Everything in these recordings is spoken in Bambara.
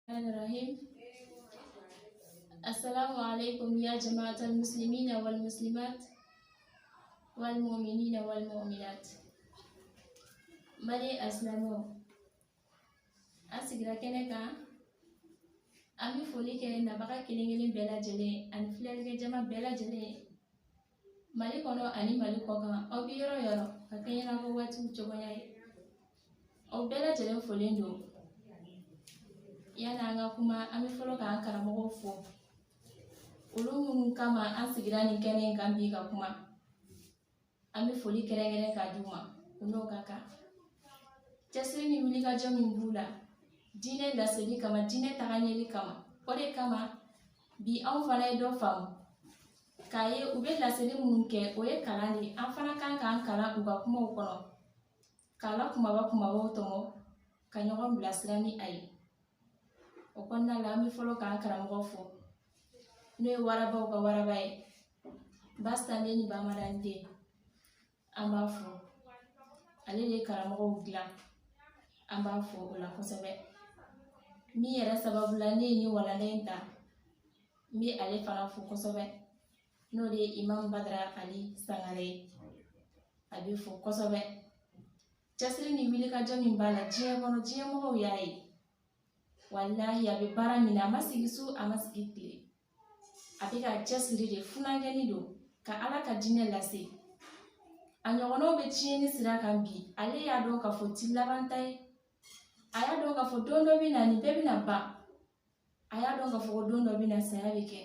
الرحيم. السلام عليكم يا جماعة المسلمين والمسلمات والمؤمنين والمؤمنات. Mali asilamɛw, an sigira kɛnɛ kan. An bɛ foli kɛ nabaga kelen kelen bɛɛ lajɛlen ani filɛlikɛ jama bɛɛ lajɛlen, Mali kɔnɔ ani Mali kɔkan, aw bɛ yɔrɔ yɔrɔ, ka kɛɲɛ n'aw ka waatiw cogoya ye. Aw bɛɛ lajɛlen folen don. Yanni an ka kuma, an bɛ fɔlɔ k'an karamɔgɔw fo, olu minnu kama an sigira nin kɛnɛ in kan bi ka kuma. An bɛ foli kɛrɛnkɛrɛn k'a d'u ma. U n'o ka kan, cɛsiri ni wulikajɔ min b'u la diinɛ laseli kama, diinɛ tagaɲɛli kama, o de kama bi anw fana ye dɔ faamu k'a ye u bɛ laseli minnu kɛ, o ye kalan de ye. An fana kan k'an kalan u ka kumaw kɔnɔ, k'a la kumaba kumabaw tɔmɔ ka ɲɔgɔn bilasira ni a ye. O kɔnɔna la, an bɛ fɔlɔ k'an karamɔgɔ fo, n'o ye warabaw ka waraba ye, Basitanden ni Bamadanden. An b'a fo, ale de ye karamɔgɔw dilan. An b'a fo o la kosɛbɛ. Min yɛrɛ sababu la ne ye nin walanda in ta, n bɛ ale fana fo kosɛbɛ, n'o de ye Imam Badara Ali Sangare ye. A bɛ fo kosɛbɛ. Cɛsiri ni wulikajɔ min b'a la diɲɛ kɔnɔ, diɲɛ mɔgɔw y'a ye. Walahi, a bɛ baara min na, a ma sigi su, a ma sigi tile, a bɛ ka cɛsiri de funankɛni don ka Ala ka diinɛ lase. A ɲɔgɔnnaw bɛ tiɲɛni sira kan bi, ale y'a dɔn k'a fɔ ti laban ta ye. A y'a dɔn k'a fɔ don dɔ bɛ na, nin bɛɛ bɛna ban. A y'a dɔn k'a fɔ ko don dɔ bɛ na, saya bɛ kɛ.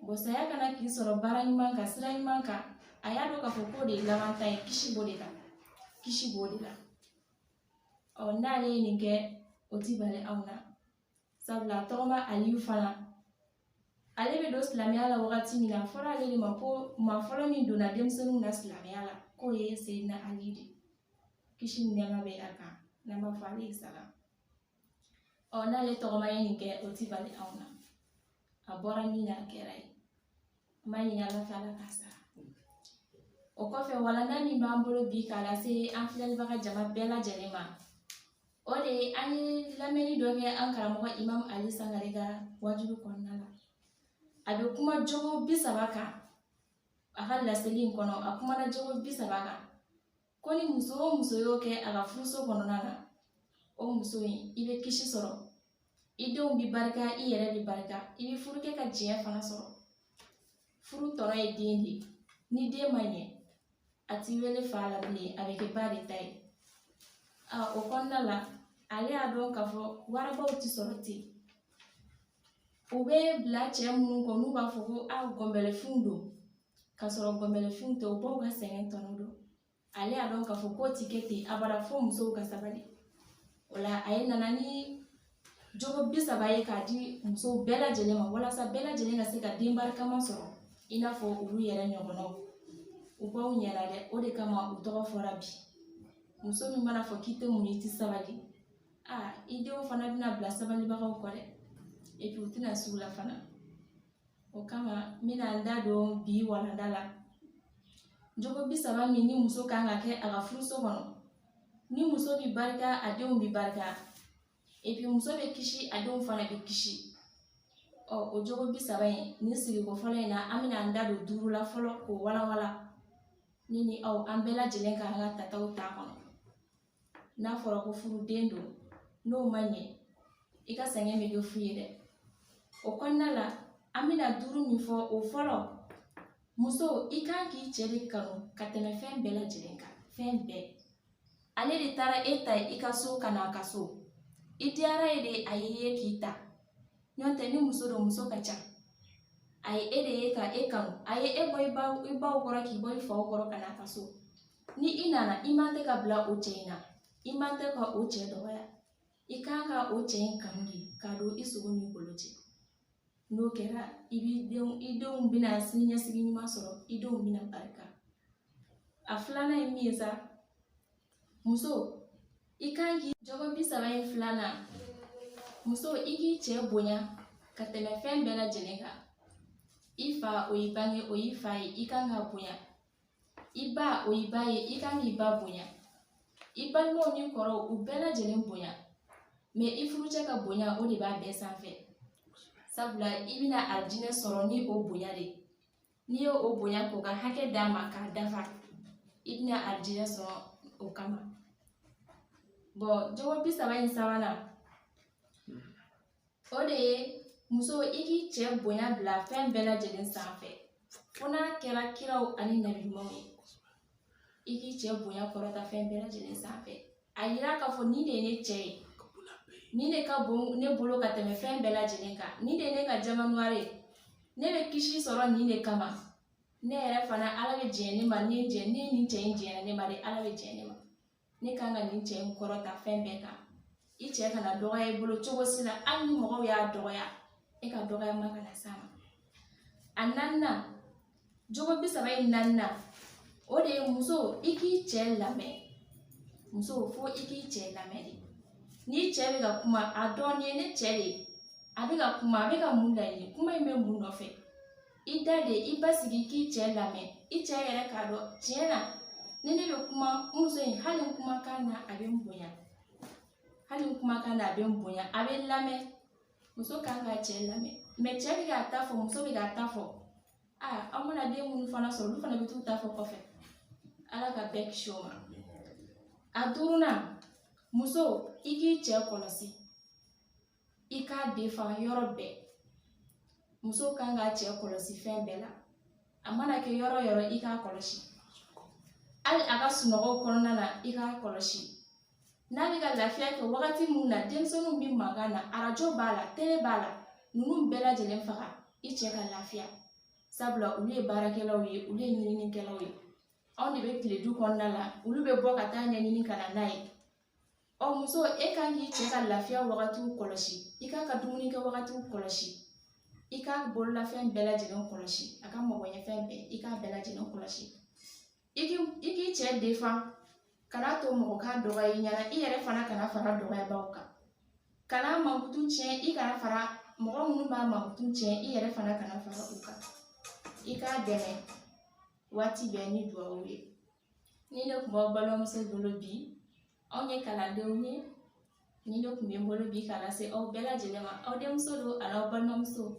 Bon, saya kana k'i sɔrɔ baara ɲuman kan, sira ɲuman kan. A y'a dɔn k'a fɔ k'o de ye laban ta ye. Kisi b'o de kan, kisi b'o de la. Ɔ, n'ale ye nin kɛ, o ti bali anw na, sabula a tɔgɔma Aliyu fana, ale bɛ don silamɛya la wagati min na, a fɔra ale de ma ko maa fɔlɔ min donna denmisɛnninw na silamɛya la, k'o ye Seyidina Ali de, kisi ni nɛɛma bɛ a kan, n'an b'a fɔ alayhi salam. Ɔ, n'ale tɔgɔma ye nin kɛ, o ti bali anw na. A bɔra min na, a kɛra ye. An b'a ɲini Ala fɛ, Ala k'a sara. O kɔfɛ, walanda min b'an bolo bi k'a lase an filɛlibaga jama bɛɛ lajɛlen ma, o de ye an ye lamɛnni dɔ kɛ an karamɔgɔ Imam Ali Sangare ka wajulu kɔnɔna la. A bɛ kuma jogo 30 kan a ka laseli in kɔnɔ. A kumana jogo 30 kan, ko ni muso o muso y'o kɛ a ka furuso kɔnɔna na, o muso in, i bɛ kisi sɔrɔ, i denw bɛ barika, i yɛrɛ bɛ barika, i bɛ furukɛ ka diɲɛ fana sɔrɔ. Furu tɔnɔ ye den de ye. Ni den ma ɲɛ, a t'i wele fa la bilen, a bɛ kɛ ba de ta ye. A o kɔnɔna la, ale y'a dɔn k'a fɔ warabaw ti sɔrɔ ten. U bɛ bila cɛ minnu kɔ, n'u b'a fɔ ko a gɔnbɛlɛfinw don, k'a sɔrɔ gɔnbɛlɛfinw tɛ, u baw ka sɛgɛn tɔnɔ don. Ale y'a dɔn k'a fɔ k'o ti kɛ ten abada, fo musow ka sabali. O la, a ye nana ni jogo 30 ye k'a di musow bɛɛ lajɛlen ma, walasa bɛɛ lajɛlen ka se ka den barikama sɔrɔ i n'a fɔ olu yɛrɛ ɲɔgɔnnaw. U baw ɲɛna dɛ, o de kama u tɔgɔ fɔra bi. Muso min mana fɔ k'i tɛ muɲu, i tɛ sabali, aa, i denw fana bɛna bila sabalibagaw kɔ dɛ, et puis u tɛna s'u la fana. O kama, n bɛna n da don bi walanda la, jogo 30 min ni muso kan ka kɛ a ka furuso kɔnɔ. Ni muso bɛ barika, a denw bɛ barika, et puis muso bɛ kisi, a denw fana bɛ kisi. Ɔ, o jogo 30 in, nin sigiko fɔlɔ in na, an bɛna an da don duuru la fɔlɔ k'o walawala, ne ni aw, an bɛɛ lajɛlen k'an ka tataw t'a kɔnɔ. N'a fɔra ko furuden don, n'o ma ɲɛ, i ka sɛgɛn bɛ kɛ fu ye dɛ. O kɔnɔna la, an bɛna duuru min fɔ, o fɔlɔ, muso, i kan k'i cɛ de kanu ka tɛmɛ fɛn bɛɛ lajɛlen kan, fɛn bɛɛ. Ale de taara e ta i ka so ka na a ka so. I diyara ye de, a y'i ye k'i ta. Ɲɔntɛ ni muso don, muso ka ca. A ye e de ye ka e kanu, a ye e bɔ i baw kɔrɔ, k'i bɔ i faw kɔrɔ ka na a ka so. Ni i nana, i man tɛ ka bila o cɛ in na, i man tɛ ka o cɛ dɔgɔya. I kan ka o cɛ in kanu de k'a don i sogo n'i golo cɛ. N'o kɛra, i b'i denw, i denw bɛna siniɲɛsigi ɲuman sɔrɔ, i denw bɛna barika. A filanan ye min ye sa, muso, i kan k'i jogo 30 in filanan, muso, i k'i cɛ bonya ka tɛmɛ fɛn bɛɛ lajɛlen kan. I fa, o y'i bange, o y'i fa ye, i kan k'a bonya. I ba, o y'i ba ye, i kan k'i ba bonya. I balimaw ni kɔrɔw, u bɛɛ lajɛlen bonya. Mais i furucɛ ka bonya, o de b'a bɛɛ sanfɛ, sabula i bɛna alijinɛ sɔrɔ ni o bonya de ye. N'i ye o bonya k'o ka hakɛ d'a ma k'a dafa, i bɛna alijinɛ sɔrɔ o kama. Bon, jogo 30 in sabanan, o de ye muso, i k'i cɛ bonya bila fɛn bɛɛ lajɛlen sanfɛ, fo n'a kɛra kiraw ani nabiɲumanw ye. I k'i cɛ bonya kɔrɔta fɛn bɛɛ lajɛlen sanfɛ, a yira k'a fɔ nin de ye ne cɛ ye, nin de ka bon ne bolo ka tɛmɛ fɛn bɛɛ lajɛlen kan, nin de ye ne ka jamanuwari ye, ne bɛ kisi sɔrɔ nin de kama. Ne yɛrɛ fana, Ala bɛ jɛn ne ma ni jɛn ni nin cɛ in jɛnna ne ma de, Ala bɛ jɛn ne ma. Ne kan ka nin cɛ in kɔrɔta fɛn bɛɛ kan. I cɛ kana dɔgɔya i bolo cogo si la, hali ni mɔgɔw y'a dɔgɔya, e ka dɔgɔya ma kana s'a ma. A naaninan, jogo 30 in naaninan, o de ye muso, i k'i cɛ lamɛn. Muso, fo i k'i cɛ lamɛn de. N'i cɛ bɛ ka kuma, a dɔn nin ye ne cɛ de ye, a bɛ ka kuma, a bɛ ka mun laɲini, kuma in bɛ mun nɔfɛ. I da de, i basigi k'i cɛ lamɛn. I cɛ yɛrɛ k'a dɔn tiɲɛ na ni ne bɛ kuma, n muso in, hali n kumakan na a bɛ n bonya, hali n kumakan na a bɛ n bonya, a bɛ n lamɛn. Muso kan k'a cɛ lamɛn. Mais cɛ bɛ k'a ta fɔ, muso bɛ k'a ta fɔ, aa, aw mana den minnu fana sɔrɔ, olu fana bɛ t'u ta fɔ kɔfɛ. Ala ka bɛɛ kisi o ma. A duurunan, muso, i k'i cɛ kɔlɔsi, i k'a defan yɔrɔ bɛɛ. Muso kan k'a cɛ kɔlɔsi fɛn bɛɛ la, a mana kɛ yɔrɔ o yɔrɔ, i k'a kɔlɔsi. Hali a ka sunɔgɔw kɔnɔna na, i k'a kɔlɔsi. N'a bɛ ka lafiya kɛ wagati min na, denmisɛnninw bɛ mankan na, arajo b'a la, tele b'a la, ninnu bɛɛ lajɛlen faga, i cɛ ka lafiya, sabula olu ye baarakɛlaw ye, olu ye ɲininikɛlaw ye. Anw de bɛ tile du kɔnɔna la, olu bɛ bɔ ka taa ɲɛɲini ka na n'a ye. Ɔ muso, e kan k'i cɛ ka lafiya wagatiw kɔlɔsi, i k'a ka dumunikɛ wagatiw kɔlɔsi, i k'a bololafɛn bɛɛ lajɛlen kɔlɔsi, a ka magoɲɛfɛn bɛɛ, i k'a bɛɛ lajɛlen kɔlɔsi. I k'i cɛ defan, kana to mɔgɔ k'a dɔgɔya i ɲɛna, i yɛrɛ fana kana fara dɔgɔyabaw kan. Kana mankutu tiɲɛ, i kana fara mɔgɔ minnu b'a mankutu tiɲɛ, i yɛrɛ fana kana fara u kan. I k'a dɛmɛ waati bɛɛ ni duwawu ye. Ni ne tun b'aw balimamuso bolo bi, anw ye kalandenw ye, ni ne tun bɛ n bolo bi k'a lase aw bɛɛ lajɛlen ma, aw denmuso don ani aw balimamuso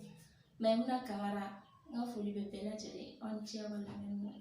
Mayimuna Kamara. N ka foli bɛ bɛɛ lajɛlen, aw ni ce aw ka lamɛnni na.